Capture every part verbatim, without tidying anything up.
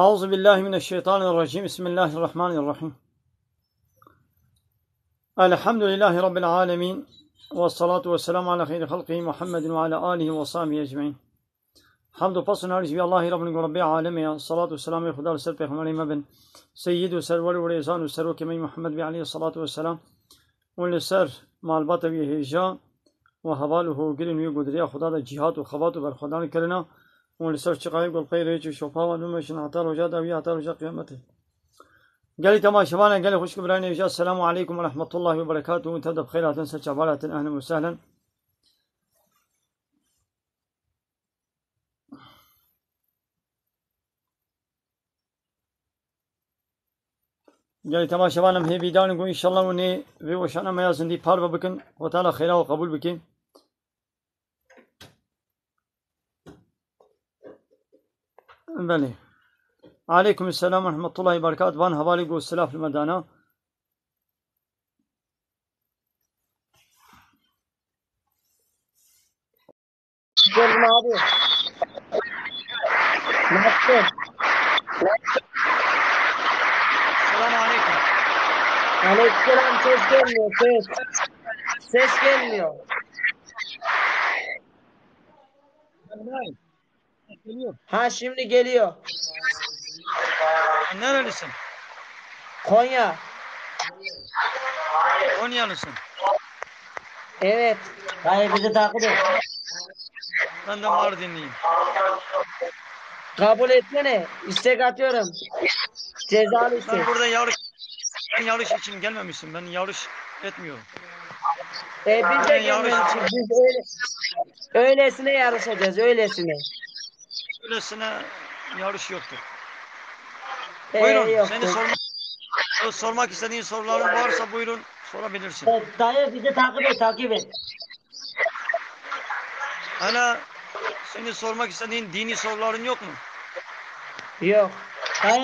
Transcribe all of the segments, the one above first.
أعوذ بالله من الشيطان الرجيم. بسم الله الرحمن الرحيم. الحمد لله رب العالمين. والصلاة والسلام على خير خلقه محمد وعلى آله وصحبه أجمعين. Hemd û pes û nariş bi Allahî Rabbin ku Rabbê alemê ya. Salat û selamê Xuda li ser pêxemberê me bin. Seyyid û serwer û rêzan û serokê me Muhammed bê aleyhi salatu ve selam. Û li ser malbata wî hêja û heval û hogirên wî ku di rêya Xuda de cîhat û xebat û berxwedan kirina. Û li ser çiqayê gulqey rêç û şopa wan bimeşin heta roja dawî, heta roja qiyametê. Gelî temaşevana, gelî xwişk û birayên hêja, selamu aleykum ve rahmetullahi ve berekatuhu. Tev de bi xêr hatin, ser çavar hatin, ehlen ve sehlen. Gelî temaşevan em hêvîdar in ku înşallah hûn ê vê weşana me ya zindî parve bikin. Xwe Teala xêra we qebûl bike. Belê. Aleykum selam ve rahmetullahi ve berekat. Van hevalî ku silav li me dana. Geldim abi. Nasılsın? Selamun aleyküm. Aleykümselam, ses gelmiyor, ses. Ses gelmiyor. Geliyor. Ha, şimdi geliyor. Sen nerelisin? Konya. Konyalısın. Evet. Dayı, bizi takip et. Ben de Mardinliyim. Kabul etsene. İstek atıyorum. Cezalı Ben istek. burada yarış, ben yarış için gelmemiştim. Ben yarış etmiyorum. E, biz de Ben yarış gelmemişiz. için Biz öyle, öylesine yarışacağız, öylesine. Öylesine yarış yoktur. Ee, Buyurun, yoktur. seni sormak, sormak istediğin soruların varsa buyurun, sorabilirsin. E, dayı, bizi takip et, takip et. Ana, seni sormak istediğin dini soruların yok mu? Yok. Dayı,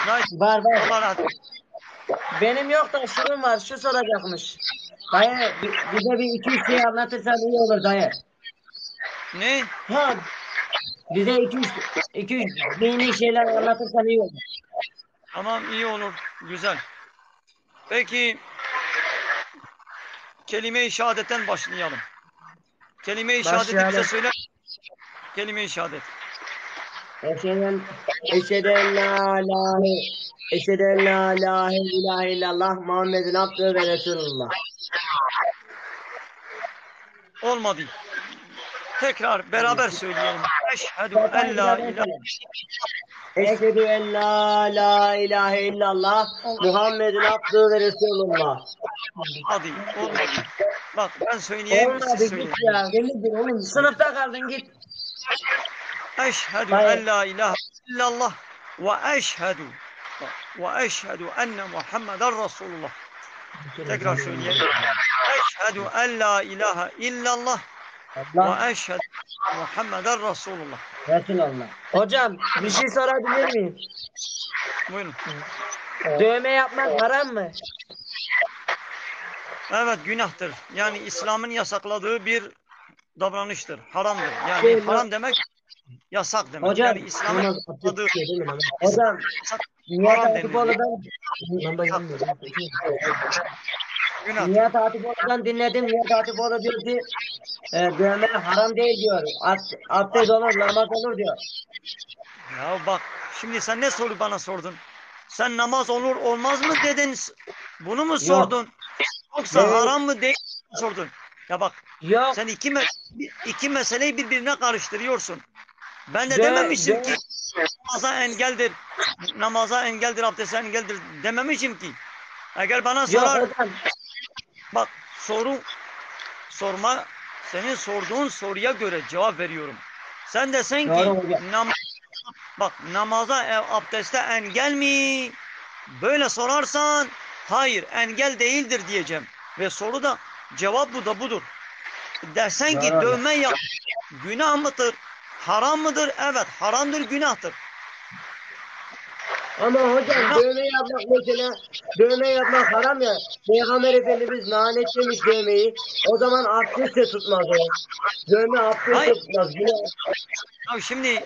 Nice. var, var. Allah rahat etsin. Benim yok da şunun var, şu soracakmış. Dayı, bi-, bize bir iki üç şey anlatırsan iyi olur dayı. Ne? Ha, bize iki üç, iki üç dini şeyler anlatırsan iyi olur. Tamam, iyi olur. Güzel. Peki, kelime-i şehadetten başlayalım. Kelime-i şehadeti bize Başlayalım. söyle. Kelime-i şehadet. Eşheden, eşheden la ilahe, eşheden la ilahe ilahe illallah Muhammedun abdühü ve resulullah. Olmadı. Tekrar beraber söyleyelim. Eşhedü en la ilahe Eşhedü en la, la ilahe illallah Muhammedun abdühü ve resulullah. Hadi, olmadı. Bak, ben söyleyeyim, siz Olmadı, söyleyin. git ya. Yemin ederim oğlum, sınıfta kaldın, git. Eşhedü Hayır. en la ilahe illallah ve eşhedü ve eşhedü enne Muhammeden Resulullah. Tekrar söyleyelim. Eşhedü en la ilahe illallah Allah. ve eşhedü enne Muhammeden Resulullah. Resulallah. Hocam, bir şey sorabilir miyim? Buyurun. Dövme yapmak haram mı? Evet, günahtır. Yani İslam'ın yasakladığı bir davranıştır. Haramdır. Yani Şey, haram demek yasak demek. Hocam, Yani İslam'ın tamam, yasakladığı hocam, Nihat haram deniyor. Hatipoğlu'dan Günah. Nihat Hatipoğlu'dan dinledim. Nihat Hatipoğlu diyor ki e, dövme haram değil diyor. Ab- abdest olur, namaz olur diyor. Ya bak, şimdi sen ne soru bana sordun? Sen namaz olur olmaz mı dedin? Bunu mu Yok. sordun? Yoksa Evet. haram mı değil mi sordun? Ya bak, Yok. sen iki me- iki meseleyi birbirine karıştırıyorsun. Ben de Dö- dememişim dö- ki namaza engeldir, namaza engeldir, abdeste engeldir dememişim ki. Eğer bana Yok sorar, hocam. Bak, soru sorma, senin sorduğun soruya göre cevap veriyorum. Sen desen ki Doğru hocam. nam-, bak, namaza, e, abdeste engel mi? Böyle sorarsan hayır, engel değildir diyeceğim. Ve soru da, cevap bu da budur. Desen ki Doğru hocam. Dövme yap günah mıdır? Haram mıdır? Evet, haramdır, günahtır. Ama hocam Günah. Dövme yapmak mesela, dövme yapmak haram ya. Peygamber Efendimiz lanetlemiş dövmeyi. O zaman abdest de tutmaz o. Dövme abdest de Hayır. Tutmaz. Günah. Ya şimdi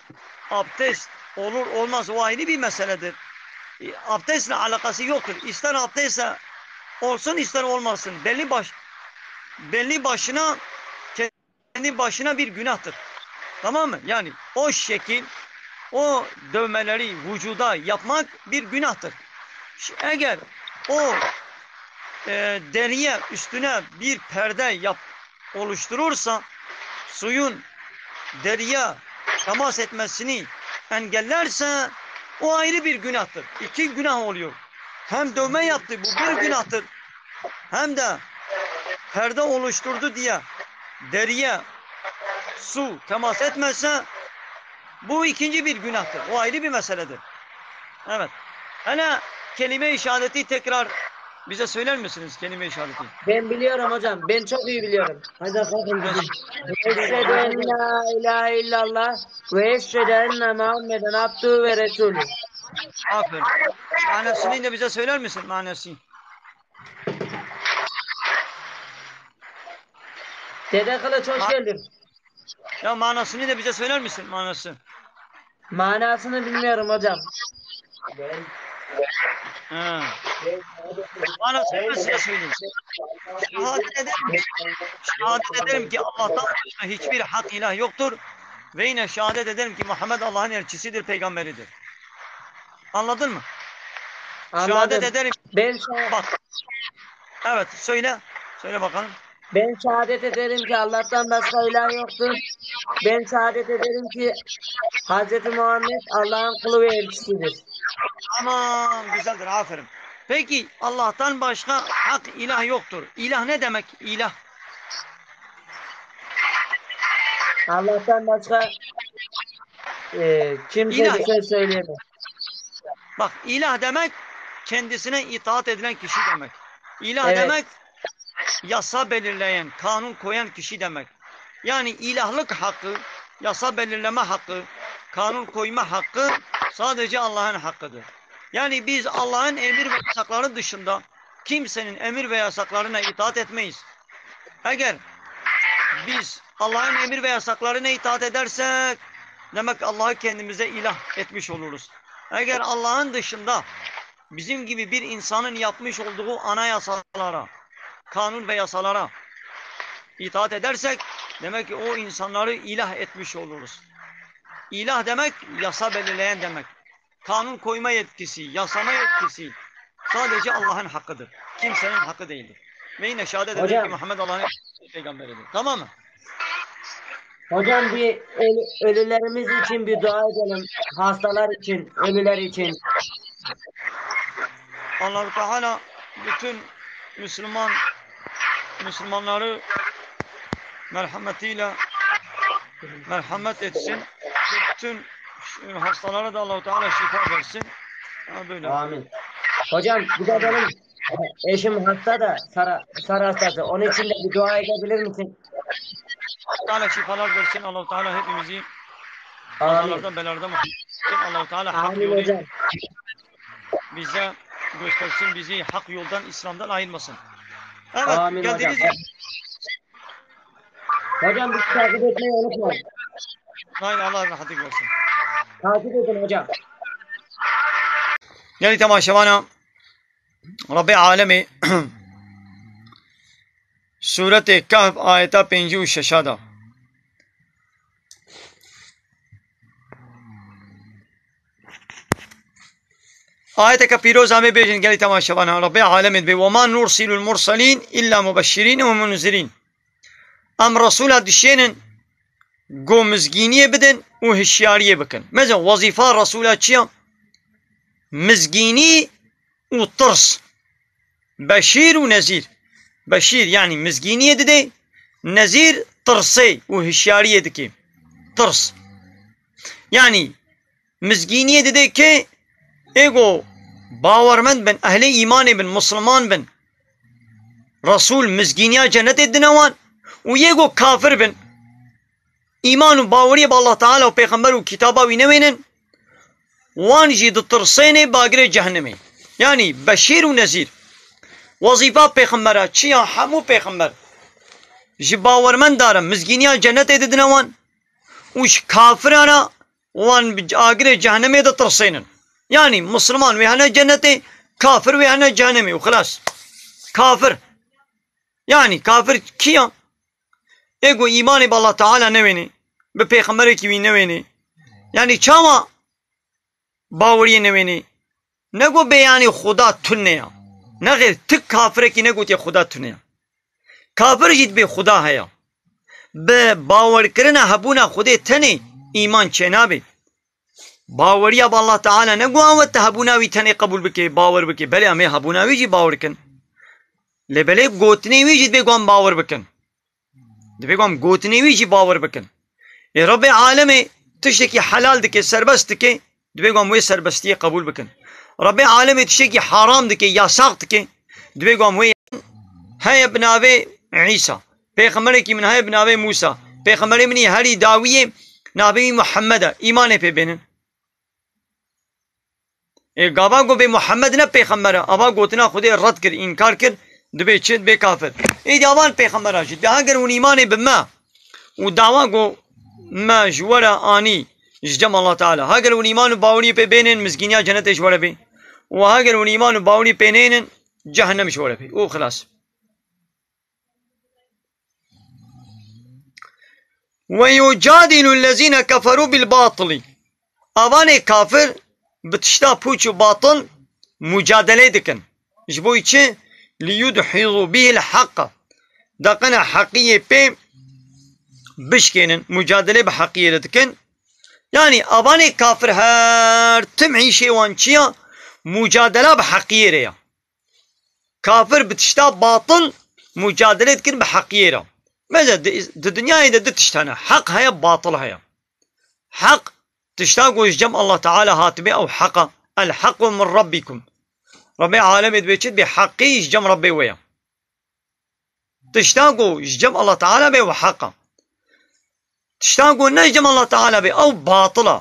abdest olur olmaz o ayrı bir meseledir. E, abdestle alakası yoktur. İster abdestle olsun ister olmasın. Belli baş, belli başına kendi başına bir günahtır. Tamam mı? Yani o şekil, o dövmeleri vücuda yapmak bir günahtır. Ş-, eğer o, e, deriye üstüne bir perde yap-, oluşturursa, suyun deriye temas etmesini engellerse, o ayrı bir günahtır. İki günah oluyor. Hem dövme yaptı, bu bir günahtır. Hem de perde oluşturdu diye deriye su temas etmezse, bu ikinci bir günahtır. O ayrı bir meseledir. Evet. Hele kelime-i şehadeti tekrar bize söyler misiniz, kelime-i şehadeti? Ben biliyorum hocam. Ben çok iyi biliyorum. Hadi kalkın. Evet. Eşhedü en la ilahe illallah ve eşhedü enne Muhammeden abduhu ve resulü. Aferin. Manasını da bize söyler misin? Manası. Dede Kılıç, hoş Ma- geldin. Ya manasını da bize söyler misin? Manası. Manasını bilmiyorum hocam. Ha. Manasını ben size söyleyeyim. Şehadet ederim, şehadet ederim ki Allah'tan başka hiçbir hak ilah yoktur. Ve yine şehadet ederim ki Muhammed Allah'ın elçisidir, peygamberidir. Anladın mı? Anladım. Şehadet ederim. Ben şah- Bak. Evet, söyle. Söyle bakalım. Ben şehadet ederim ki Allah'tan başka ilah yoktur. Ben şehadet ederim ki Hazreti Muhammed Allah'ın kulu ve elçisidir. Tamam, güzeldir, aferin. Peki, Allah'tan başka hak ilah yoktur. İlah ne demek? İlah. Allah'tan başka, e, kimse İlah. Bir şey söyleyemez. Bak, ilah demek kendisine itaat edilen kişi demek. İlah Evet. Demek yasa belirleyen, kanun koyan kişi demek. Yani ilahlık hakkı, yasa belirleme hakkı, kanun koyma hakkı sadece Allah'ın hakkıdır. Yani biz Allah'ın emir ve yasakları dışında kimsenin emir ve yasaklarına itaat etmeyiz. Eğer biz Allah'ın emir ve yasaklarına itaat edersek, demek Allah'ı kendimize ilah etmiş oluruz. Eğer Allah'ın dışında bizim gibi bir insanın yapmış olduğu anayasalara, kanun ve yasalara itaat edersek, demek ki o insanları ilah etmiş oluruz. İlah demek yasa belirleyen demek. Kanun koyma yetkisi, yasama yetkisi sadece Allah'ın hakkıdır. Kimsenin hakkı değildir. Ve yine şehadet ederim Hocam. Ki Muhammed Allah'ın peygamberidir. Tamam mı? Hocam, bir ölü-, ölülerimiz için bir dua edelim. Hastalar için, ölüler için. Allahu Teala bütün Müslüman Müslümanları merhametiyle merhamet etsin. Bütün hastalara da Allahu Teala şifa versin. Ha, böyle. Amin. Hocam, bir de benim eşim hasta da, sarı, sarı hastası. Onun için de bir dua edebilir misin? Allah Teala şifalar versin. Allahu Teala hepimizi Amin. Kazalardan, belalardan muhafaza etsin. Allahu Teala hak Amin yolu hocam. Bize göstersin, bizi hak yoldan, İslam'dan ayırmasın. Evet, Amin geldiğiniz hocam. Hocam, bizi takip etmeyi unutmayın. Hayır, Allah rahatlık versin. Takip edin hocam. Gelî temaşevana, Rabbê Alemê Sûretê Kehf ayeta pêncî û şeş a da. Ayeteke pîroz em ê bêjin gelî temaşevana. Rabbê Alemê dibê: "Ve ma nursilul murselîn illa mubeşşirîn ve munzirîn." Em Resûla dişênin go mizgîniyê bidin û hişyariyê bikin. Mesela wezîfa Resûla çi ya? Mizgînî û tirs. Beşîr û nezîr. Beşîr, yanî mizgîniyê dide, nezîr tirsê û hişyariyê dike. Tirs. Yanî mizgîniyê dide ke ê go bawermend bin, ehlê îmanê bin, misliman bin, Resûl mizgîniya cenetê didine wan û yê go kafir bin, îman û baweriyê bi Allah Teala û pêxember û kitaba wî newênin, wan jî ditirsênê bagirê cehennemê. Yanî beşîr û nezîr. Wezîfa pêxembera çi ya? Hemû pêxember ji bawermenda re mizgîniya cenetê didine wan û ji kafira re wan bi agirê cehennemê ditirsênin. Yanî misliman wê hene cenetê, kafir wê hene cehennemê û xilas. Kafir. Yanî kafir kî ya? Ê ku îmanê bi Allah Teala newênê, bi pêxemberekî wî newênê. Yanî çawa baweriyê newênê? Ne ku bê yanî Xuda tune ya. Nexêr, tu kafirekî negotiye Xuda tune ya. Kafir jî dibê Xuda heye. Bi bawerkirina hebûna Xwedê tenê îman çênabe. Baweriya bi Allah Teala ne ku an we te hebûna wî tenê qebûl bike, bawer bike. Belê, em ê hebûna wî jî bawer kin. Lê belê gotinê wî jî dibê ku em bawer bikin. Dibê ku em gotinê wî jî bawer bikin. Ê Rebbê alemê tiştekî helal dike, serbest dike, dibê ku em wê serbestiyê qebûl bikin. Rebbê alemê tiştekî haram dike, yasax dike, dibê ku em wê heye bi navê Îsa. Pêxemberekî min heye bi navê Mûsa. Pêxemberê min î herî dawiyê navê wî Muhammed e. Îmanê pê bênin. Ê gava ku bê Muhammed ne pêxember e, ava gotina Xwedê red kir, înkar kir, dibê çi? Dibê kafir. Êdî avan pêxembera jî dibê heger hûn îmanê bi me û dawa ku me ji we re anî ji cem Allah Teala. Heger hûn îman û baweriyê pê bênin, mizgîniya cenetê ji we re bê. Û heger hûn îman û baweriyê pê nênin, cehennem ji we re bê. Û xilas. Ve yucadilu lezîne keferû bil batili. Avanê kafir bi tişta pûç û batil mucadelê dikin. Ji bo çi? Li yudhîzû bihil heqqa. Deqina heqiyê pê bişkênin. Mucadelê bi heqiyê re dikin. Yanî avanê kafir her tim îşê wan çi ya? Mucadela bi heqiyê re ya. Kafir bi tişta batil mucadele dikin bi heqiyê re. Mesela di, di dinyayê de du tişt hene. Heq heye, batil heye. Heq tişta ku ji cem Allah Teala hatibe ew heq e. El hequ min rabbikum. Rebbê alemê dibê çi? Dibê heqî ji cem Rebbê we ye. Tişta ku ji cem Allah Teala be we heq e. Tişta ku ne ji cem Allah Teala be ew batil e.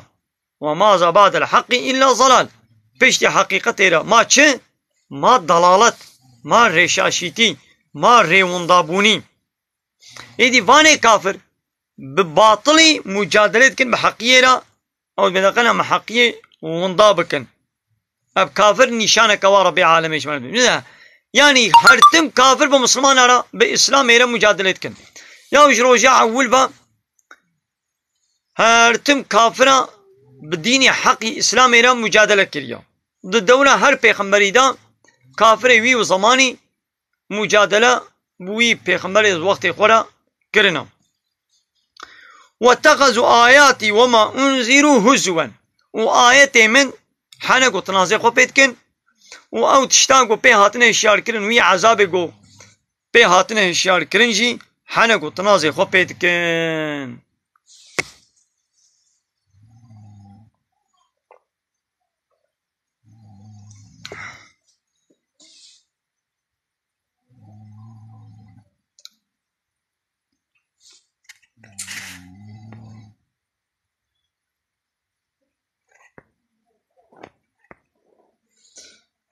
Ve ma za ba'del haqqi illa zalal. Piştî heqîqetê re ma çi? Ma dalalet, ma rêşaşîtî, ma rêwindabûnî. Êdî vanê kafir bi batilî mucadele dikin bi heqiyê re, ew dibêdaqena me heqiyê winda bikin. Ev kafir nîşaneke wa Rebbê alemê ji me re dibin. Ne? Yanî her tim kafir bi Mislimana re, bi Îslamê re mucadele dikin. Ya ji roja ewil ve her tim kafira bi dînê heqî Îslamê re mucadele kiriye. Di dewra her pêxemberî de kafirê wî û zemanî mucadele bi wî pêxemberê wextê xwe re kirine. Wettexezû ayatî wema unzîrû huzwen. Û ayetê min hene ku tinazê xwe pê dikin û ew tiştan ku pê hatine hişyarkirin, wî ezabê ku pê hatine hişyarkirin jî hene ku tinazê xwe pê dikin.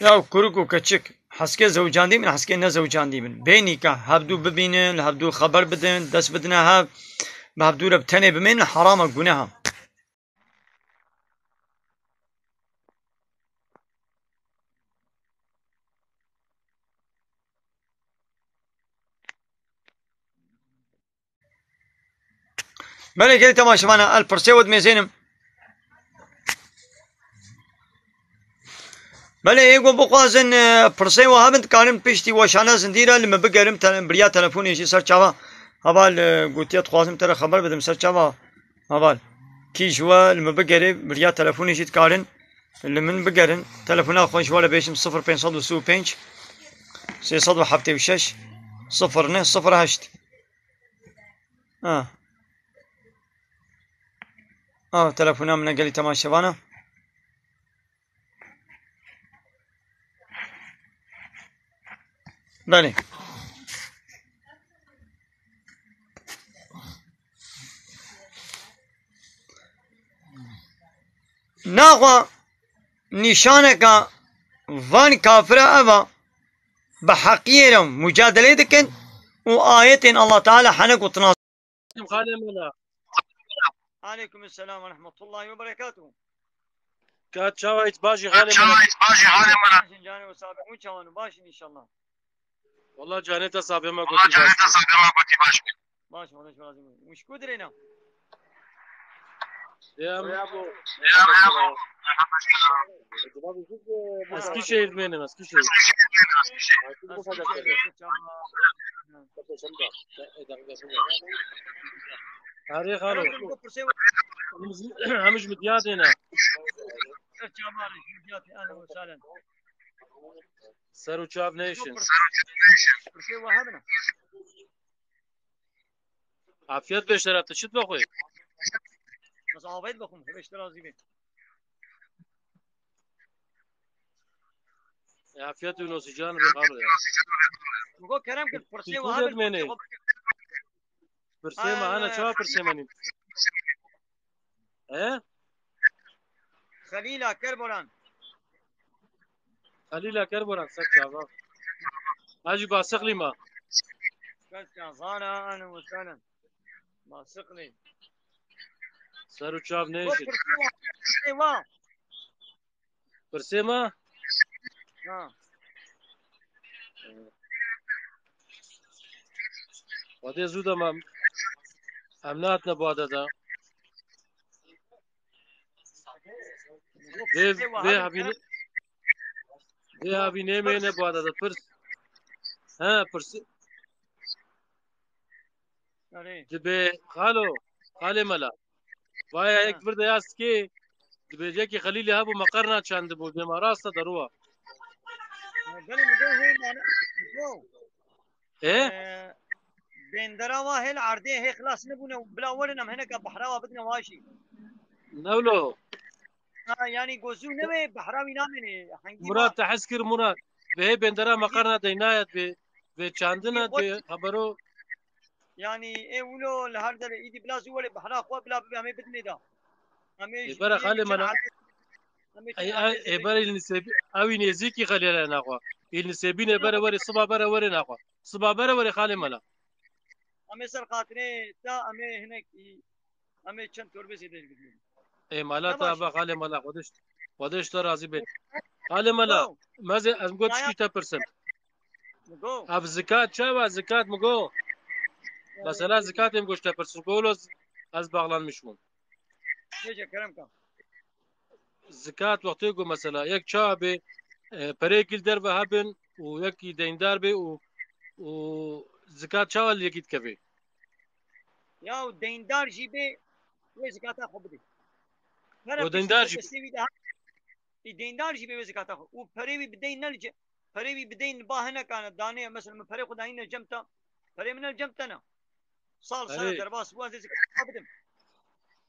Ya kurik û keçik, heskê zewcandî bin, heskê nezewcandî bin. Bê nîka hevdû bibînin, li hevdû xeber bidin, dest bidine hev, bi hevdû re bi tenê bimînin, heram e, guneh e. Belê gelî temaşevana, el pirsê we dimêzênim. Belê, ê ku bixwazin, e, pirsê we hebin, dikarin piştî weşana zindî re li min bigerin, tele-, bi riya telefonê jî ser çava. Hava li gotiya dixwazim te re xeber bidim ser çava. Heval. Kî ji we li min bigerê, bi riya telefonê jî dikarin li min bigerin. Telefona xwe ji we re bêjim: sifir pênc sed û sî û pênc, sê sed û heftê û şeş, sifir neh sifir heşt. Ha. Ha, telefona min e gelî temaşevana. Belê. Naxwe nîşaneka van kafira ev a, bi heqiyê re mucadelê dikin û ayetên Allah Teala henek û tinas. Xalê Mela. Aleykum selam ve rahmetullahi ve berekatuhu. Ka çawa ît baş î Xalê Mela? Baş in canê we, sabe. Hûn çawan in? Baş in înşallah. Wala canê te sabe, me gotî baş. Baş, wala ji razî bû. Hûn ji ku dirê ne? Ya, ya, bu. Ez Kişehir dibênim, ez Kişehir. Erê xalo. Em ji, em ji Midyatê ne. Ser û çav nêşin. Afiyet be şeref, tu çi dixwî? Ez avayt bixwim, Xwedê ji te razî be. E, afiyet û nosîcan be xalo ya. Min got kerem kir, pirsê Tu wiha kû bin, demênê? Pirsê me hene, çawa pirsê me nîn? He? Xelîla Kerboran. Xelîla Kerboran, ser çava. Hacî Basixlî ma. Kes kazana, anu, senen. Basixlî. Ser û çav nêşin. Pirsê wa. Pirsê me? Ha. Xwedê zû de me, em nehatine badede. Vê, vê hebî ne, vê hebî nêmêne badede. Pirs. He, pirs. Erê. Dibê, xalo, xalê Mela. Vaya Ha. yek vir de yaz ki, dibê yekî Xelîlê hebû, meqerna çendibû, dema rasta derû wa. Belê, mi go hê mane, mi go. E? E, bendera wa hê li erdê hê xilas nebûne, bila werin em hineke behra wa bidine wa jî. Newlo. Ha, yanî gozû newê, behra wî namêne, hengî Murat, ma te hez kir, Murat. Vê hê bendera meqerna deynayet vê, vê çandina Ê, vê xebero. Yanî, ê wilo li her derê îdî bila zû were behra xwe bila bibe, em ê bidinê da. Em ê Ê ji bere bîyê xalê çend Mela. erdê, em ê çend Ey, erdê ey, ê zêde bere bidin. Îl Nisêbî, ew Îl Nisêbî ne xwe. Îl Nisêbî ne bere were, siba bere were ne xwe. Siba bere were xalê Mela. Em ê ser xatirê te, em ê hinek, em ê çend torbe zêde jî bidin. Ê mala te ava xalê Mela, Xwedê ji, Xwedê ji te razî be. Xalê Mela, Go. meze ez go tiştî te pirsim. Go. Ev zikat çawa zikat mi go? Mesela zikatê mi go ji te pirsim. Go lo ez bağlanmış bûm. Bêje kerem ka. Zikat wextê ku mesela yek çawa bê, e, pereyekî li derve hebin û yekî deyndar bê û, û zikat çawa li yekî dikevê? Ya deyndar jî bê, wê zikata xwe bidê. Wê deyndar jî bê. Ê deyndar jî bê wê zikata xwe. Û perê wî bi deyn ne li ce-, perê wî bi deyn li ba hinekane danê, mesela min perê xwe danîne cem te, perê min ne li cem te ne. Sal sala Erê. derbas bû, ez ê zikata xwe bidim.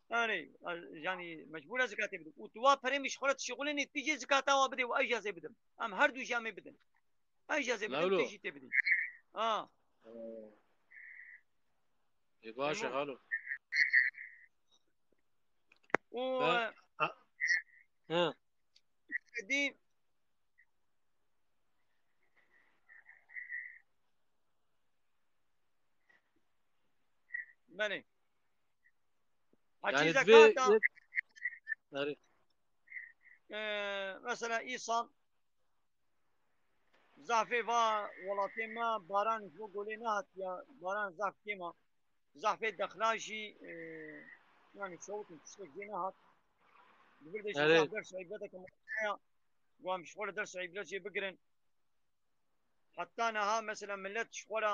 Erê, ez, yanî mecbûr e zikatê bidim. Û tu wa perê min ji xwe re dişixulênî, tu jê zikata wa bidê û ez jî ez ê bidim. Em her du jî em ê bidin. Ez jî ez ê bidim, Lewlo. tu jî tê bidî. Ha. Ê baş e Tamam. xalo. Û, Ben, e, a, he. Belê. Hecî Yani zekata, vê, e, mesela îsal zafê va welatê me baran ji bo golê nehatiye, baran zaf kêm e. Zafê dexla jî, e, yani şewitên tiştek jê nehat. Di vir de jî Erê. zaf ders û îbreteke mezin heye. Ku em ji xwe re ders û îbret jê bigirin. Heta niha mesela millet ji xwe re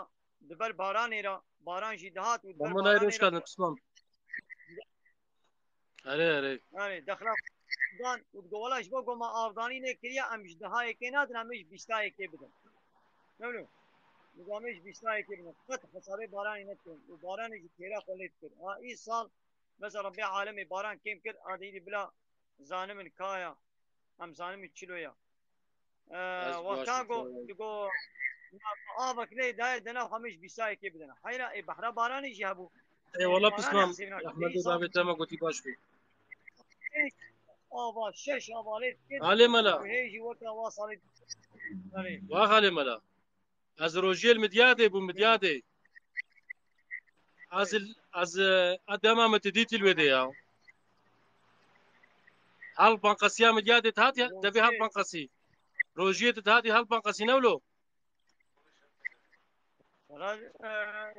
di ber baranê re, baran jî dihat û di ber Hemû nayê baranê hoş re geldin, Pismam. Erê, erê. Erê, dexla dan û digo wela ji bo ku me avdanî nekiriye, em ji dehayekê nadin, em ê ji bîstayekê bidin. Ne wilo? Digo em ê ji bîstayekê bidin. Qet hesabê baranê nekirin. Û baranê jî têra xwe lê dikir. Ha, îsal, mesela Rebbê alemê baran kêm kir, a dîrî bila zanimin kaya, em zanimin çilo ya. Ee, wexta go, digo, avek lê dayê dena xwe em ê ji bîstayekê bidin. Heyra, ê behra baranê jî hebû. Ê wela pismam, rehmetê bavê te me gotî baş bû. Ava, şeş ava lê dikir. Xalê Mela. Hê jî weke ava salê. Wa Xalê Mela. Ez rojiyê li Midyadê bûm, Midyadê. Ez, ez, e, a dema min ti dîtî li wê de ya. Hal banqesiya Midyadê ti hatiye, devê hal banqesî. Rojiyê ti ti hatiye hal banqesî ne wilo?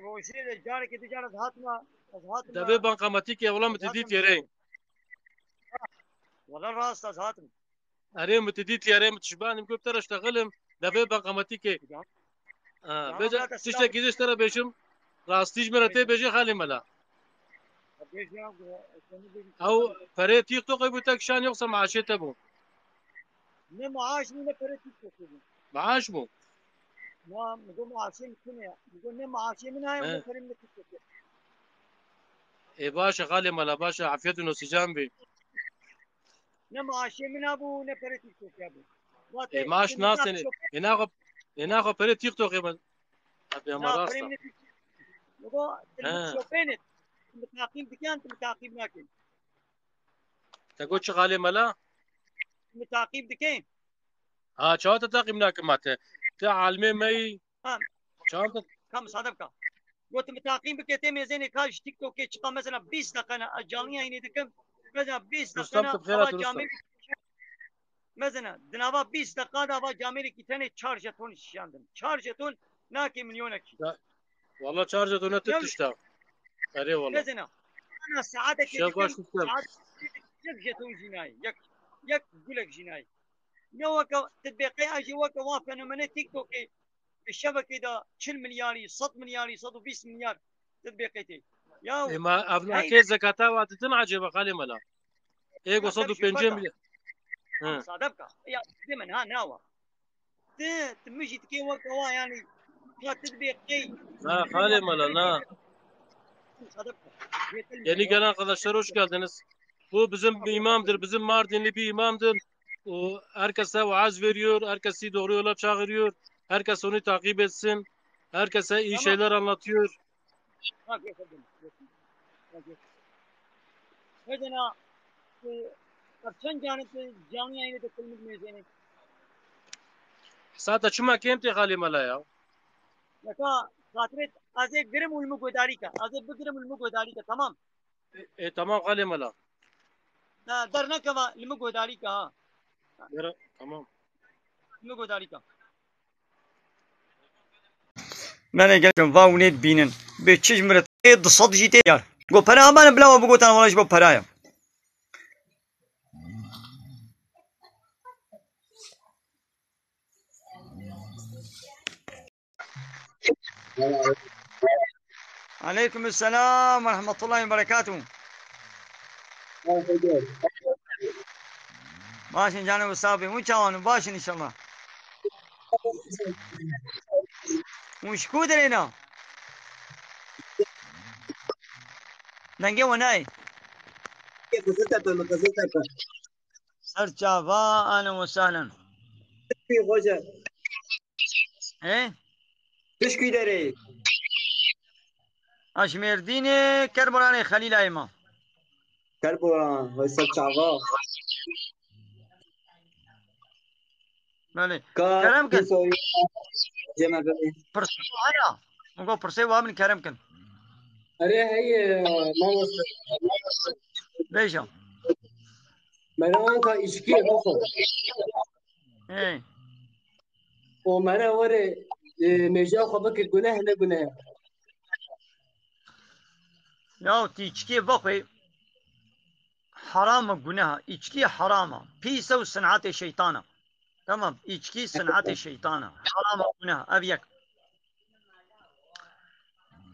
Rojiyê de carekê dicar ez hatime, ez hatime. Devê banqemetîkê wela min ti dîtî rê. Wela rast ez hatim. Erê, min ti dîtî, erê, min tişbanî, min got te re ştexelim, devê banqemetîkê. Bêje, tiştekî dî ji te re bêjim, rastî ji min re tê bêjê Xalê Mela. Ew perê TikTokê bû te kişan yoksa maaşê te bû? Ne maaş bû ne perê TikTokê bû. Maaş bû? Na, min got maaşê min tune ye. Min got ne maaşê min heye ne perê min TikTokê. Ê baş e Xalê Mela, baş e, afiyet û nosîcan bî. Ne maaşê min hebû, ne perê TikTokê hebû. Ê maaş nastenê. Ê naxwe, ê naxwe perê TikTokê min. Abi ama rast e. Baba, tu min şopênê. Tu min taqîb dikin, tu min taqîb nakin. Te got çi Xalê Mela? Tu min taqîb dikin. Ha, çawa te taqîb nakim ma te? Te almê me yî. Ka misade bika. Gotim taqîm bike tê mêzênê ka ji TikTokê çiqa mesela bîst deqe ne ez canlı yayınê dikim. Mesela bîst deqe ne ava camêrê. Mesela dinava bîst deqa de ava camêrekî tenê çar jeton şişandin. Çar jeton nake milyonekî. Valla çar jeton ne tişta. Erê valla. Mesela. Ana saate ke dikim. Saat yek jeton jî nayê. Yek, yek gulek jî nayê. Ne weke tu dibê qey ez jî weke wan fenomene TikTokê di şevekê de çil milyarî, sed milyarî, sed û bîst milyar tu dibê qey tê. Ya Ê ma ev hey- nakê zekata wa ditin acêba Xalê Mela. Ê go Ya sed û pêncî tabii milyar. Hı. Sade bika. Ya dê min ha nawa. Tu, tu min jî dikê weke wan yani ya tu dibê qey. Ha Xalê Mela na. Sade bika. Yeter mi? Yeni gelen arkadaşlar hoş geldiniz. Bu bizim bir imamdır, bizim Mardinli bir imamdır. O herkese vaaz veriyor, herkesi doğru yola çağırıyor. Herkes onu takip etsin. Herkese iyi şeyler anlatıyor. Mesela, e, çend canı canlı yayını da kılmık mezeni. Sata çima kêm tê Xalê Mela ya? Mesela, xatirê azê girim û ilmi godarî ke. Azê bigirim û ilmi godarî ke, tamam. Ê, tamam Xalê Mela. Na, dernekeva li min guhdarî ke ha. Yara, tamam. Li min guhdarî ke. Nene gelin va hûnê dibînin. Bê çi ji min re tê du sed jî tê yar. Go pere amane bila we bigotan wala ji bo pera ye. Aleykum selam ve rahmetullahi ve berekatuhu. Başin canım, sabi. Hûn çawan in? Başin inşallah. Hûn ji ku derê ne? Dengê we nayê. Qiziltepe mi, Qiziltepe. Ser çava, ahlen ve sahlen. Pî Xoce. He? Tu ji kî derê yî? Ez ji Mêrdînê, Kerboranê, Xelîlayê me. Kerboran, vay ser çava. Belê. Ka Kerem kin. Pirsê hene. Min got pirsê wa min kerem kin. Erê hey, mamoste. Bêje. Mera anka îçkiyê bixwe. Ê. Û mera were, e, mêja xwe bike guneh ne guneh. Ya tu îçkiyê vexwe heram e, guneh e. Îçkî heram e. Pîs e û sinetê şeytan e. Tamam, îçkî sinetê şeytan e. Heram e, guneh e. Ev yek.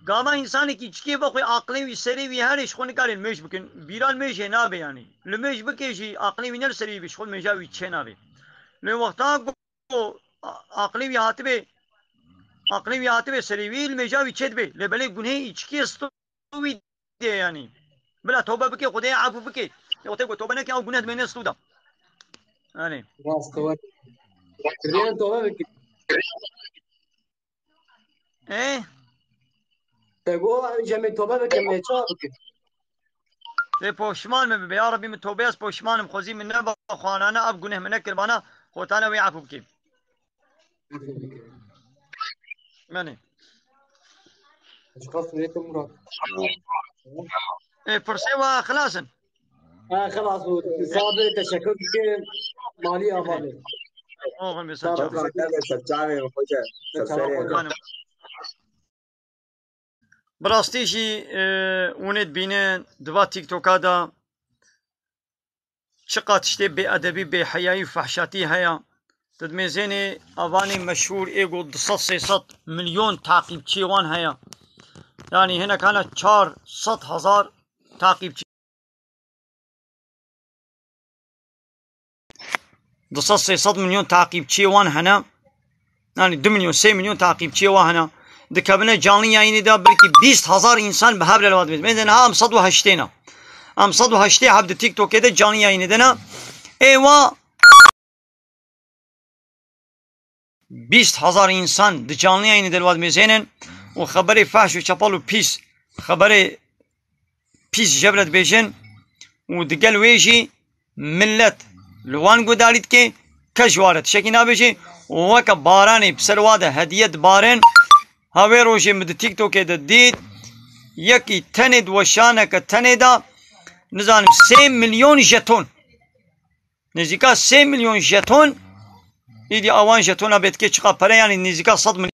Gava însanekî çikê vexwe aqilê wî serê wî herê ji xwe nikare limêj bikin. Bîra limêjê nabe yanî. Limêj bike jî aqilê wî ne li serê wî be, ji xwe limêja wî çê nabe. Lê wexta ku a-, aqilê wî hatibe, aqilê wî hatibe serê wî, limêja wî çê dibe. Lê belê gunehê îçikê sto wî dê yanî. Bila tobe bike, Xwedê efû bike. Lê wextê ku tobe neke, ew guneh dimêne sto da. Yanî. Rast e. Divê tobe bike. Ê? Te got, em jî em ê tobe bikin, em ê çawa bikin? Lê poşman min bibe. Ya Rebî, min tobe, ez poşman im, xwezî min neba xwarane, ev guneh min nekir bana, Xwetala wê efû bike. Efû bike. Menê. Ji xwe sûrê te Murat. Ê, pirsê we xilas in. Ha, xelas bû. Sabe, teşekkür dikim. Malî ava be. Oxir be, ser çavê. Ser çavê, xweşe. Ser serê. Qurbanê. Bi rastî jî, e, hûn ê dibînin, di va TikToka de çiqas tiştê bêedebî, bêheyayî û fehşatî heye. Tu dimêzênê evanê meşhûr ê ku du sed sê sed milyon taqîbçiyê wan heye. Yanî hinek hene çar sed hezar taqîbçî. Du sed sê sed milyon taqîbçiyê wan hene. Yanî du milyon, sê milyon taqîbçiyê wan hene. Dikevine canlı yayınê de belkî bîst hezar însan bi hev re li wan dibêjin. Mesela niha em sed û heştê ne. Em sed û heştê heb di TikTokê de canlı yayınê de ne. Ê wa bîst hezar însan di canlı yayınê de li wan dimêzênin û xeberê fehş û çepel û pîs, xeberê pîs ji hev re dibêjin û digel wê jî millet li wan guhdarî dike, kes ji wan re tiştekî nabêje û weke baranê bi ser wa de hediye dibarin. Ha wê rojê min di TikTokê de dît, yekî tenê di weşaneke tenê de, nizanim, sê milyon jeton. Nêzîka sê milyon jeton, îdî awan jetona bê dike çiqa pere, yanî nêzîka sed milyon.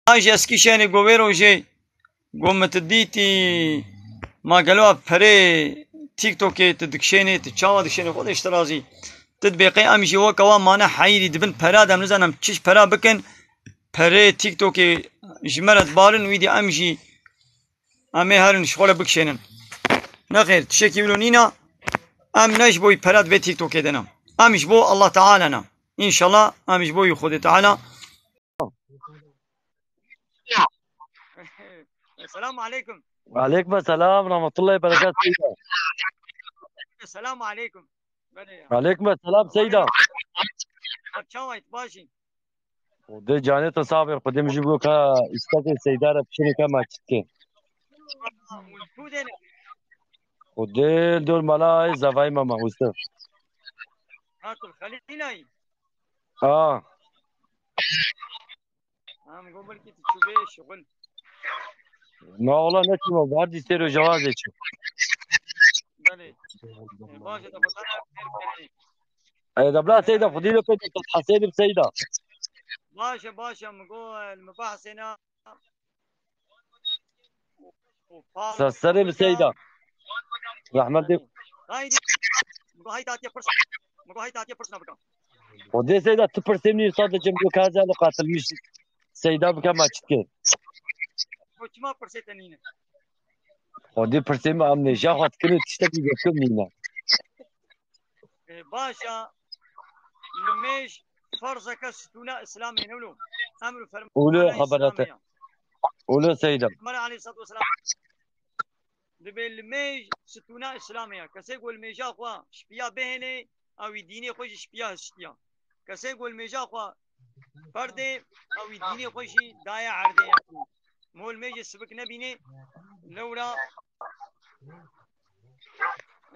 An ji Eskîşehirê go vê rojê, go min tu dîtî, ma gelo ev perê TikTokê tu dikişênê, tu çawa dikişênê, Xwedê ji te razî. Tu dibê qey em jî weke wan mane heyîrî dibin pera de, em nizanin em çi ji pera bikin, perê TikTokê ji me re dibarin, wî dî em jî Em ê herin ji xwe re bikişênin. Nexêr, tiştekî wilo nîne. Em ne ji bo wî pera di vê TikTokê de ne. Em ji bo Allah Teala ne. Înşallah em ji bo wî Xwedê Teala. Selamu aleykum. Aleykum selam, rahmetullahi bereket, Seyda. Selamu aleykum. Belê ya. Aleykum selam, Seyda. Ev çawa yî, baş î? Xwedê canê te sax bê, Xwedê min jî bo ka îstekê Seyda re bişirê ka maçîtke. Û tu dê ne? Xwedê li dor mala ê zevayê me Mehûsif. Ha, tu li Xelîlayî? Ha. Em got belkî tu çûbê şixul. Na wala neçûme, her dî sêro cewazê çû. Belê. E, baş e, te xwe tane fêr bikerê. E, de bila Seyda, Xwedî li pê de Hesênî bi Seyda. Baş e, baş e, min got, e, li min behsêna. Û pa-, Ser serê bi Seyda. Rehmet dê. Haydi. Min got, haydi hatiye pirs. Min got, haydi hatiye pirs ne bika. O dê Seyda, tu pirsê min sade cem got, kaze li qatilmiş Seyda bike maçitke. Got, çima pirsê te nîne? O dê pirsê min em nêja xwe dikin û tiştekî gotin nîne. E, baş e, limêj ferzeke stûna Îslamê ne wilo. Emr û fermana Îslamê ya. Wilo Seyda. Pêxember aleyhissalatu vesselam dibê limêj stûna Îslamê ya. Kesê ku limêja xwe şipiya bihêlê, ew wî dînê xwe jî şipiya hiştiya. Kesê ku limêja xwe berdê, ew wî dînê xwe jî daye erdê ya. Mo limêjê sibik nebînê, lewra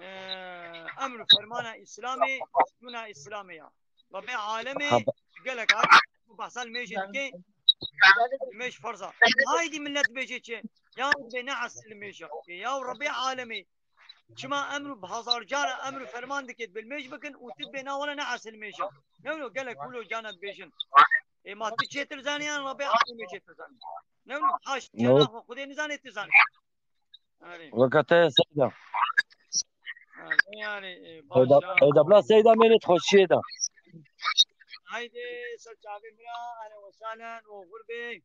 Eee, emr û fermana Îslamê, stûna Îslamê ya. Rebê alemê gelek hat, bu behsa limêjê dike, limêj ferz a. Haydî millet bêje çi? Ya dibê ne esil limêja. Ya Rebê alemê, çima emr bi hezar cara emr û ferman dike, dibê limêj bikin û tu dibê na wele ne esil limêja. Ne wilo gelek wilo cana dibêjin. Ê ma tu çêtir zanî yan Rebê alemê çêtir zanî? Ne wilo haş cana xwe Xwedê nizanê tu zanî. Weke te ye Seyda. Êda bila Seyda mênê di xweşiyê de. Haydi, ser çavê min re, ehlen we sehlen, oxir bê.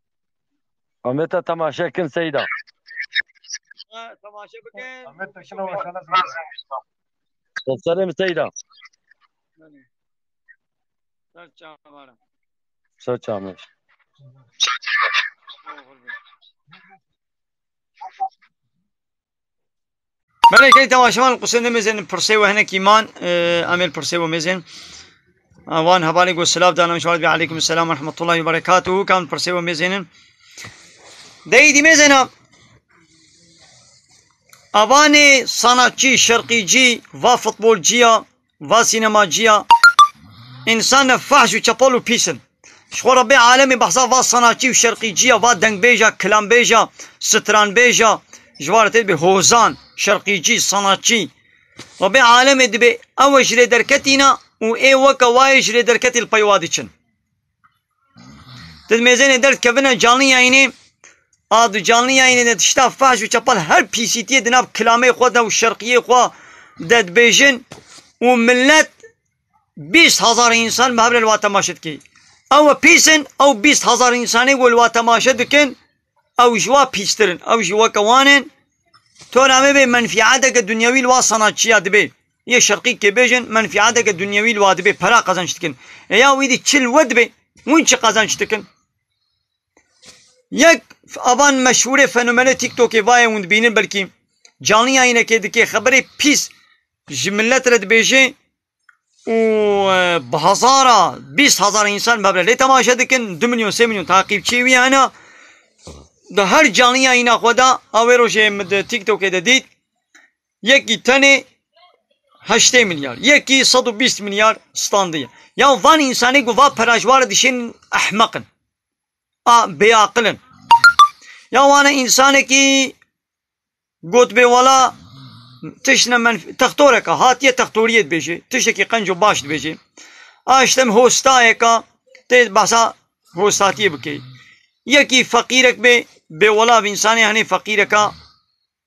Ahmet, te temaşe kin seyda. Ha, temaşe bikin. Ahmet, te şina we sehlen. Te serê min seyda. Belê. Ser çavê min re. Ser çavê min. Oxir bê. Belê, key temaşevan, qusê nemêzên pirsê we hinekî man, e, em ê li pirsê we mêzên. A, wan hevalê got silav dana, şawad bi aleykum selam ve rahmetullahi ve berekatuhu, kam pirsê we mêzênin. Deyî dî mêzêna. Avanê sanatçî, şerqîcî, va futbolciya, va sînemaciya, însan ne fahş û çepel û pîs in. Ji xwe Rebbê alemê behsa va sanatçî û şerqîciya, va dengbêja, kilambêja, stranbêja, ji wa re tê dibê hozan, şerqîcî, sanatçî. Rebbê alemê dibê ew e ji lê derketî ne û ê weke wa yê ji lê derketî li pey wa diçin. Di mêzênê derdikevine canlı yayınê, a di canlı yayınê de tişta fahş û çepel her pîsîtiyê di nav kilamê xwe de û şerqiyê xwe de dibêjin û millet bîst hezar însan bi hev re li wa temaşe dike. Ew e pîs in, ew bîst hezar însanê ku li wa temaşe dikin, ew ji wa pîstir in, ew jî weke wan in. Tora me bê menfîeteke dunyewî li wa sanatçiya dibe. Yê şerqî kê bêjin, menfîeteke dunyewî li wa dibe, pera qezenç dikin. E ya wî dî çi li we dibe, hûn çi qezenç dikin? Yek avan meşhûrê fenomenê TikTokê vayê hûn dibînin belkî. Canlı yayınekê dike, xeberê pîs ji millet re dibêje û, e, bi hezara, bîst hezar însan bi hev re lê temaşe dikin, du milyon, sê milyon taqîbçiyê wî hene. Di her canlı yayına xwe de, a wê rojê min di TikTokê de dît, yekî tenê heştê milyar, yekî sed û bîst milyar standiye. Ya van însanê ku va pera ji wa re dişên ehmeq in. A bêaqil in. Ya wane însanekî got bê wela tişt ne menf-, textoreka hatiye textoriyê dibêje, tiştekî qenc û baş dibêje. A işte hostayeka tê behsa hostatiyê bike. Yekî feqîrek bê, bê wela ev însanê henê feqîreka,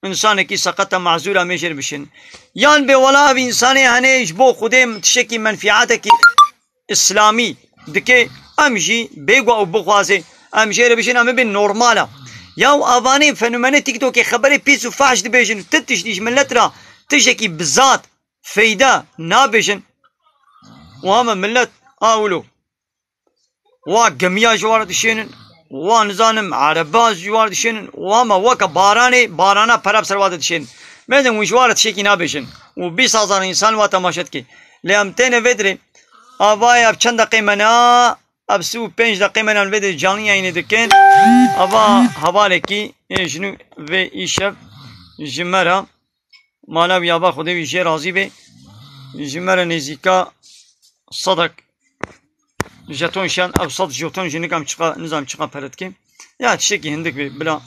însanekî seqeta mazûra mêjê re bişin. Yan bê wela ev însanê henê ji bo Xwedê tiştekî menfîatekî îslamî dike, em jî bêguh ew bixwaze, em jê re bişin, em bibin normal e. Ya û avanê fenomenê TikTokê xeberê pîs û fahş dibêjin û ti tiştî ji millet re tiştekî bizat, feyde nabêjin. Û hema millet a wilo. Wa gemiya ji war dişênin, wa nizanim ereba ji war dişênin, wa me weke baranê, barana pere bi ser wa de dişênin. Mêzin hûn ji war tiştekî nabêjin. Û bîst hezar însan wa temaşe dike. Lê em têne vê dirê. Avaya bi çend deqê me ne, ev sî û pênc deqê me ne vê dirê canlı yayınê dikin. Ava hevalekî ê jinû vê îşev ji me re. Mala wî ava Xwedê wî jê razî be. Ji me re nêzîka sedek jeton şen, ev sed jeton jî nikam çiqa, nizam çiqa pere dike. Ya tiştekî hindik be, bila.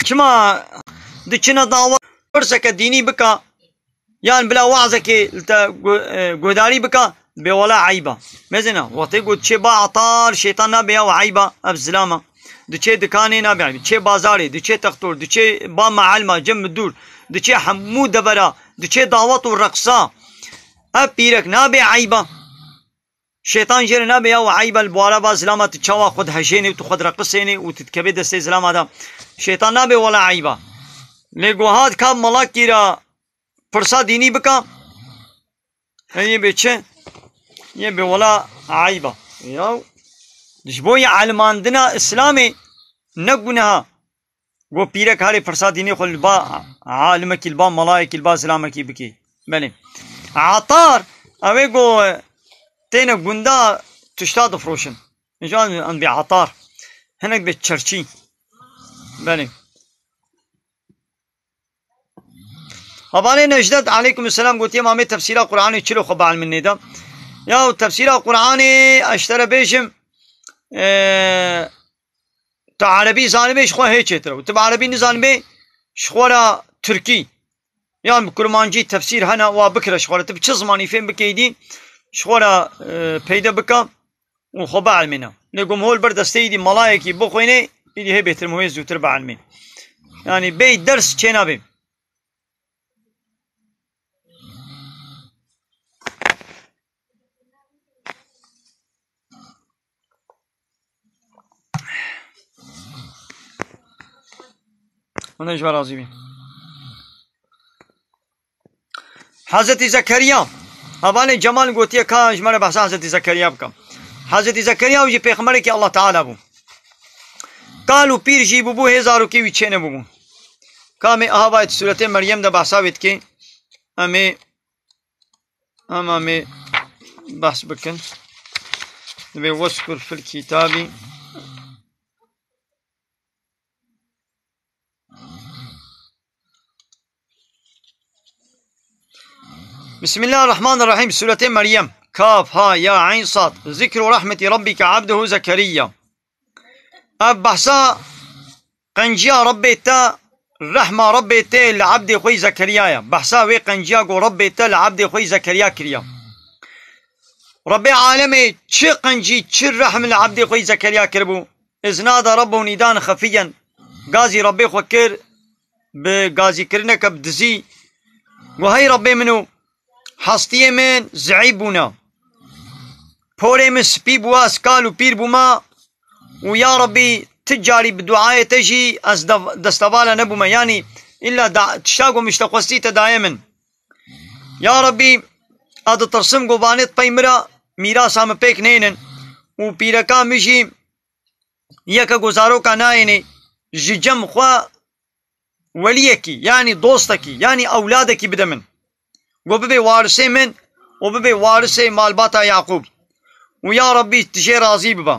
Çima diçine dawa pirseke dînî bika? Yan bila wazekê li te gu-, e, guhdarî bika, bê wela eyba. Mezina, wextê got çê ba atar, şeytan nabe ya eyba, ev zilama. Diçê dikanê nabe eyba. Çê bazarê, diçê textor, diçê ba meelma, cem midur, diçê hemû devera, diçê dawet û reqsa. Ev pîrek nabe eyba. Şeytan jê re nabe ya eyba li buwara ba zilama tu çawa xwe dihejênê û tu xwe direqisênê û tu dikevê destê zilama de. Şeytan nabe wela eyba. Lê gohat ka malakî ra pirsa dînî bika. Yê bê çi? Yê bê wela eyba. Ya ji bo yê elmandina Îslamê ne guneha. Go pîrek harê pirsa dînê xwe li ba alimekî, li ba malayekî, li ba zilamekî bikî. Belê. Atar, ew ê go têne gunda tişta difroşin. Înca em bê atar. Hinek bê çerçî. Belê. Hevalê Necdet, aleykum selam, gotiye, "Mamê tefsîra Qur'anê çilo xwe bielmin nêda?" Ya tefsîra Qur'anê, ez ji te re bêjim, e, tu erebî zanibê, ji xwe hê çêtir e. Û tu bi erebî nizanibê, ji xwe re tirkî yan bi kurmancî tefsîr hene, wa bikire ji xwe re. Tu bi çi zimanî fêm bikeydî, ji xwe re, e, peyde bike û xwe bielmîne. Lê gom hol bir destê îdî malayekî bixwînê, îdî hê bêtir min wê zûtir bielmîn. Yani bey ders çênabê. Hûn ji me razî bî. Hezretî Zekeriya. Hevalê Cemal gotiye ka ji me re behsa Hezretî Zekeriya bikim. Hezretî Zekeriya jî pêxemberekî Allah Teala bû. Kal û pîr jî bûbû, hê zarokê wî çênebûbû. Ka em ê aha vayê di sûretê Meryem de behsa wê dikê. Em ê, em, em ê behs bikin. Dibê weskur fil kitabî. Bismillahirrahmanirrahîm. Sûretê Meryem. Kaf, ha, ya, eyn, sad. Zikru rahmetî rabbike abdehu Zekeriya. Ev behsa qenciya Rabbê te, rehma Rabbê te li ebdê xwe yî Zekeriya ye. Behsa wê qenciya ku Rabbê te li ebdê xwe yî Zekeriya kiriya. Rabbê alemê çi qencî, çi rehm li ebdê xwe yî Zekeriya kiribû. Izna da Rabbehu nîdan xefiyen. Gazî Rabbê xwe kir, bi gazîkirineke bi dizî. Got, hey Rabbê min û hestiyê min zeîf bûne. Porê min spî bû, ez kal û pîr bûme. Û ya Rabbî, ti carî bi duayê te jî ez dev-, destevala nebûme. Yanî, îlla da-, tişta ku min ji te xwestî te daye min. Ya Rabbî, ez ditirsim ku vanê di pey min re mîrasa min pêk nênin. Û pîreka min jî yeke ku zaroka nayênê, ji cem xwe weliyekî, yanî dostekî, yanî ewladekî bide min. Ku bibê warisê min û bibê warisê malbata Yaqûb. Û ya Rabbî, tu jê razî bibe.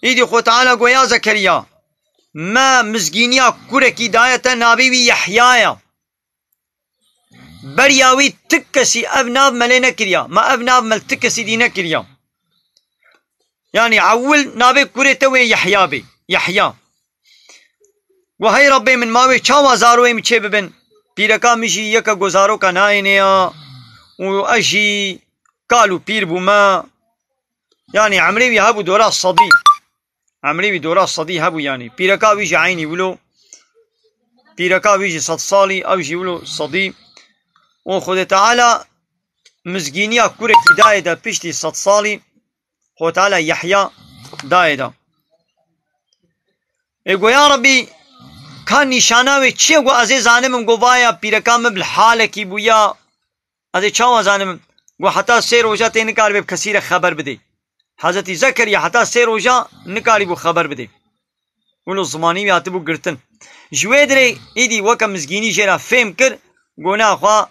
Îdî Xwe Teala got, ya Zekeriya, me mizgîniya kurekî daye te, navê wî Yehya ye. Beriya wî ti kesî ev nav me lê nekiriya. Me ev nav me li ti kesî dî nekiriya. Yanî ewil navê kurê te wê Yehya bê. Yehya. Got, hey Rabbê min, ma wê çawa zaroyê min çê bibin? Pîreka min jî yeke ku zaroka nayêne ya û ez jî kal û pîr bûme. Yanî emrê wî hebû dora sedî. Emrê wî dora sedî hebû yanî. Pîreka wî jî eynî wilo. Pîreka wî jî sed salî, ew jî wilo sedî. Û Xwedê Teala mizgîniya kurekî dayê de piştî sed salî. Xwedê Teala Yehya dayê de. Ê go ya Rabbî, ka nîşana wê çi ye? Go ez ê zanibim, go vaya pîreka min bi halekî bûya. Ez ê çawa zanibim? Go heta sê roja tê nikaribe bi kesî re xeber bidê. Hezretî Zekeriya heta sê roja nikarîbû xeber bidê. Wilo zimanî wî hatibû girtin. Ji wê dirê îdî weke mizgînî jê re fêm kir, go naxwe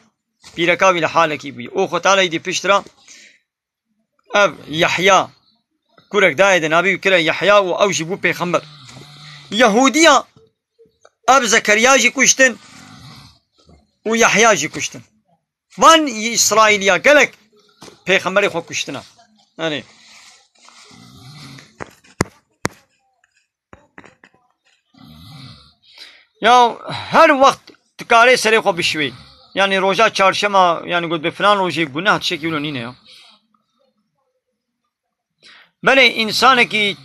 pîreka wî li halekî bûye. Û Xwedê Teala îdî pişt re ev Yehya kurek dayê de navê wî kire Yehya û ew jî bû pêxember. Yehûdiya ev Zekeriya jî kuştin û Yehya jî kuştin. Van Îsraîliya gelek pêxemberê xwe kuştina. Yanî Ya her wext tu karê serê xwe bişwê. Yanî roja çarşema, yanî got bi filan rojê guneh tiştekî wilo nîne ya. Belê însanekî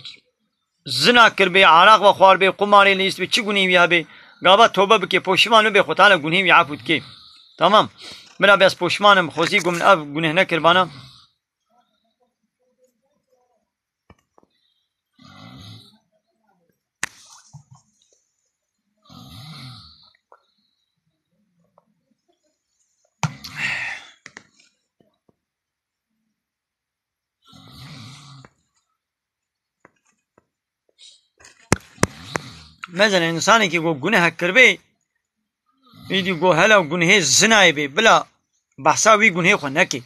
zina kiribê, araq ve xwaribê, qumarê lîst bê, çi gunî wî hebê, gava tobe bike, poşiman bibe, Xwedê Teala gunî wî efû dike. Tamam. Bira bes poşiman im, xwezî got min ev guneh nekiribana. Mesela însanekî ku guneh kiribê, îdî ku hela gunehê zinayê bê, bila behsa wî gunehê xwe neke.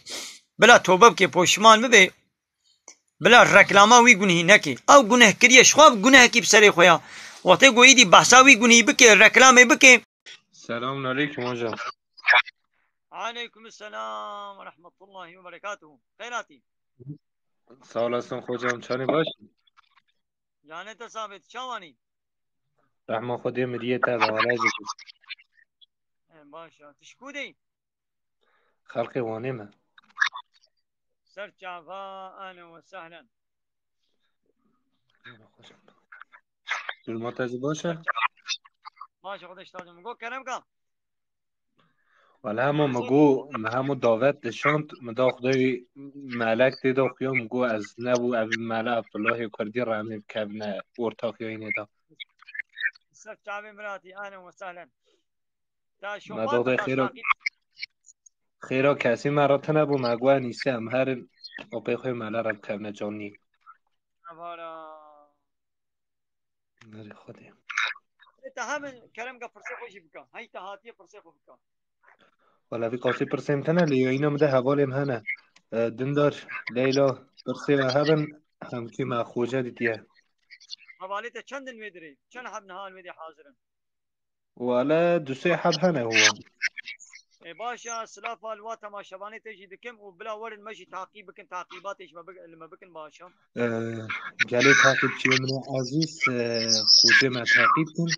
Bila tobe bike, poşiman bibe, bila reklama wî gunehî neke. Ew guneh kiriye, ji xwe gunehekî bi serê xwe ya. Wextê ku îdî behsa wî gunehî bike, reklamê bike. Selamun aleyküm hocam. Aleyküm selam ve rahmetullahi ve berekatuhu. Xeyr hatî. Sağ olasın hocam, çanê baş? Canê te sabit, çawanî? Rehma Xwedê miriyê te be, wala jî. E, baş ya. Tu ji ku de yî? Xelqê Wanê me. Ser çava, ahlen ve sehlen. Duruma te jî baş e? Baş, Xwedê ji te razî. Min got, Kerem ka. Wele hema min got, min hemû davet dişand, min da Xwedê melek tê de xuya, min got, ez nebû, ev mele Abdullahê Kurdî re em ê bikevine ortaxiyayînê de. Ser çavê miratî, ahlen ve sahlen. Ta şofan Xwedê xêra, xêra kesî me re tune bû, me got, nîsê em herin, û pê xwe mele re bikevine canî. Evara. Nerê Xwedê. Te hemin Kerem ka pirsê xwe jî bika. Hey te hatiye pirsê xwe bika. Wala vî qasî pirsên tene lê yayîna min de hevalên hene. E, Dindar, Leyla, pirsê we hebin, hemkî me xoce dîtiye. Hevalê te çend in wê dirê? Çend heb niha li wê dê hazir in? Wala du sê heb hene huwa. E, baş e, silafa li wa temaşevanê te jî dikim û bila werin me jî taqîb bikin, taqîbatê ji me bi-, li me bikin, baş e. Ee, gelê takipçiyê min ê ezîz, e, xwedê me taqîb kin.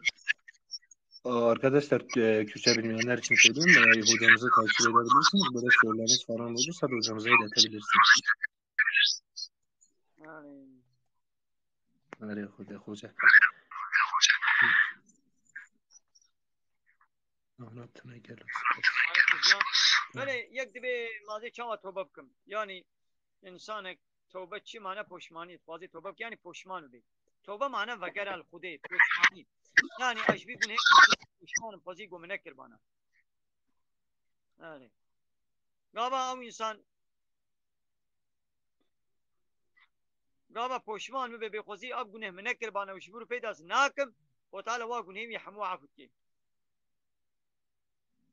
Arkadaşlar, e, Kürtçe bilmeyenler için söyleyeyim. Eğer hocamızı takip edebilirsiniz, böyle sorularınız falan olursa da hocamıza iletebilirsiniz. Erê Xwedê, xoce. Ana tune gelo. Belê, yek dibê mazê çawa tobe bikim? Yani, insanek tobe çi mane poşmanî, dixwazê tobe bike, yani poşman bibê. Tobe mane vegera li Xwedê, poşmanî. Yani, ez ji vî gunehê poşman im, xwezî ku min nekir bana. Yani. Gava ew insan Gava poşman bibe, bê xwezî ev guneh min nekiribana û ji vir û pey de ez nakim, Xwe Teala wa gunehê wî hemû efû dike.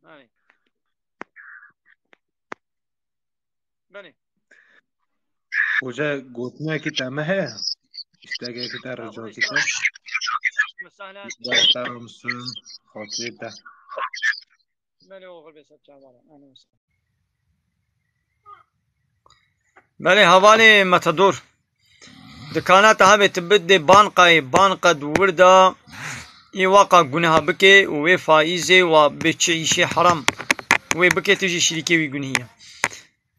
Belê. Belê. Hoca, gotinekî te me heye? Îştegekî te, ricakî te? Sehlen. Desta ramsûn, xatirê te. Belê, oxir bê ser çavara. Ahlen ve sehlen. Belê, hevalê Metedor. Dikana te hebê tu bidê banqayê, banqa di wir de, ê waqa guneha bike û wê faîzê wa bê çi îşê heram wê bike, tu jî şirîkê wî gunehî ye.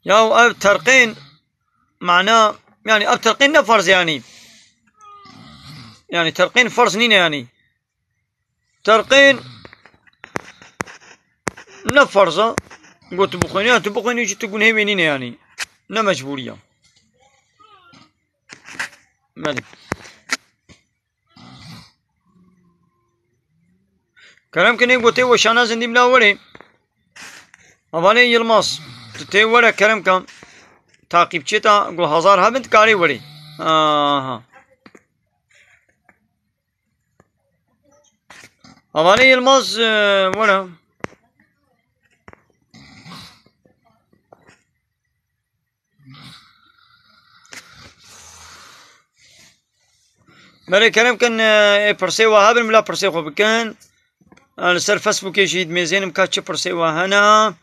Ya ev terqên, mana, yani ev terqên ne farz e yani. Yani terqên farz nîne yani. Terqên ne farz e. Got tu bixwînî, ya tu bixwînî jî tu gunehê wê nîne yani. Ne mecbûrî ye. Belê. Kerem kinê gotê weşana zindî bila werê. Hevalê Yilmaz. Tu tê were kerem ka. Takipçiyê ta go hazar hebin, tu karê werê. Aha. Hevalê Yilmaz, e, were. Belê kerem kin, e, ê pirsê we hebin, bila pirsê xwe bikin. E, li ser Facebookê jî dimêzênim ka çi pirsê we hene.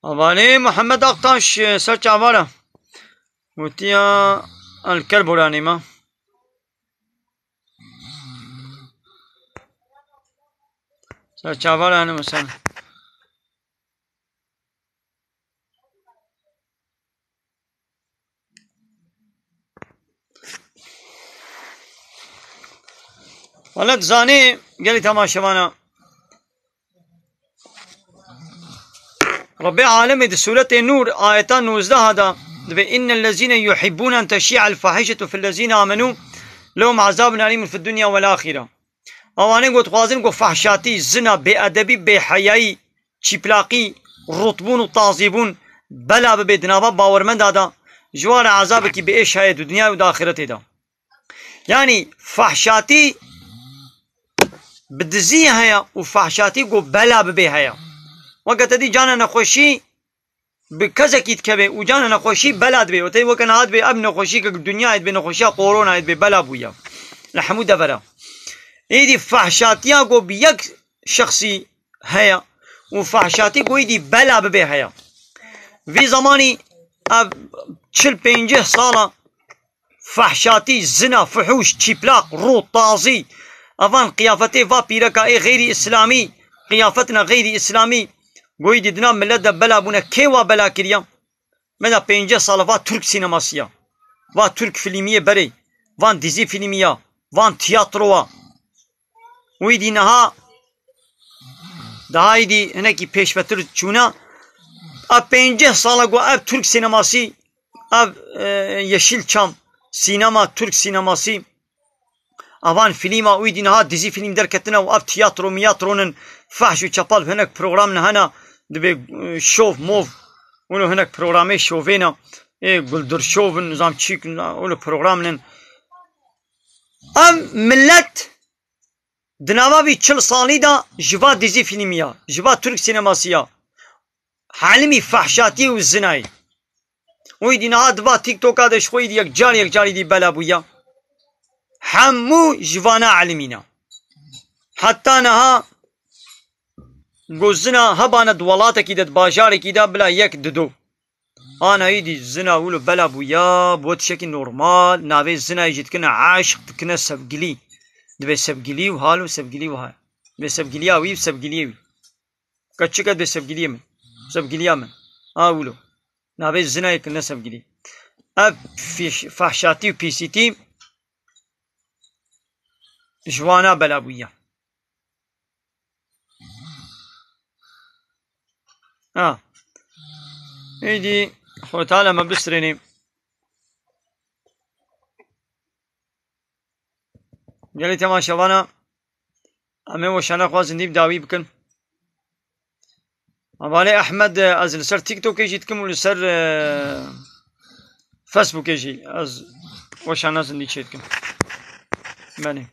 Hevalê Muhammed Aktaş, e, ser çavara. Gotiya el Kerboranê me. Ser çavara ne mesela. Wele dizanî gelî temaşevana. Rebbê alemê di Sûretê Nûr ayeta nozdeh de dibê, "Innellezîne yuhibbûne en teşî'el fahîşetu fillezîne amenû lehum azabun elîmun fid dunya vel axîre." Ewanê ku dixwazin ku fehşatî, zina, bêedebî, bêheyayî, çîplaqî, rûtbûn û tazîbûn bela bibe di nava bawermenda de, ji wan re ezabekî bi êş heye di dinyayê û di axîretê de. Yanî fehşatî bi dizî heye û fehşatî ku bela bibe heye. Weke te dî cana nexweşî bi kesekî dikeve û cana nexweşî bela dibe. Weke, weke niha dibe ev nexweşî ke dinyayê dibe, nexweşiya koronayê dibe, bela bûye. Li hemû devera. Êdî fehşatiya ku bi yek şexsî heye û fahşatî goyî dî bela bibe heye. Vî zemanî ev çil pêncî sala fahşatî, zina, fuhûş, çîplaq, rû, tazî, evan qiyafetê va pîreka ê xeyrî îslamî, qiyafetina xeyrî îslamî, goyî dî dina millet de bela bûne. Kê wa bela kiriya? Me de pêncî sala va Türk sînemasî ya. Va Türk filmî yê berê. Van dizî filmî ya. Van tiyatro wa. Wî dî niha daha îdî hinekî pêşvetir çûna. Ev pêncî sala ku ev Türk sînemasî, ev, e, Yeşilçam, sînema, Türk sînemasî, avan filîma, wî dî niha dizî filîm derketine û ev tiyatro miyatro nin, fehş û çepal hinek program ne hene, dibê, e, şov mov, wilo hinek programê şovê ne, ê Guldur Şov in, nizam çîk, wilo program nin. Ev millet di nava vî çil salî de ji va dizî filmî ya, ji va Türk sînemasî ya, helimî fehşatî û zinayî. Wî dî niha di va TikToka de ji xwe yî dî yek car yek carî dî bela bûya. Hemû ji vana elimîna. Heta niha go zina hebane di welatekî de, di bajarekî de bila yek dido. Ana yî dî zina wilo bela bûya, bo tiştekî normal, navê zinayê jî dikine eşq, dikine sevgilî. Dibê sevgilî û hal û sevgilî wiha. Dibê sevgiliya wî û sevgiliyê wî. Ka çi ke dibê sevgiliyê min. Sevgiliya min. A wilo. Navê zinayê kirine sevgilî. Ev fiş-, fahşatî û pîsîtî ji wana bela bûya. Ha. Êdî Xwedê Teala me bistirênê. Gelê temaşevana, em ê weşana xwe zindî bi dawî bikin. Hevalê Ehmed, ez li ser TikTokê jî dikim û li ser, e, Facebookê jî ez weşana zindî çêdikim. Belê.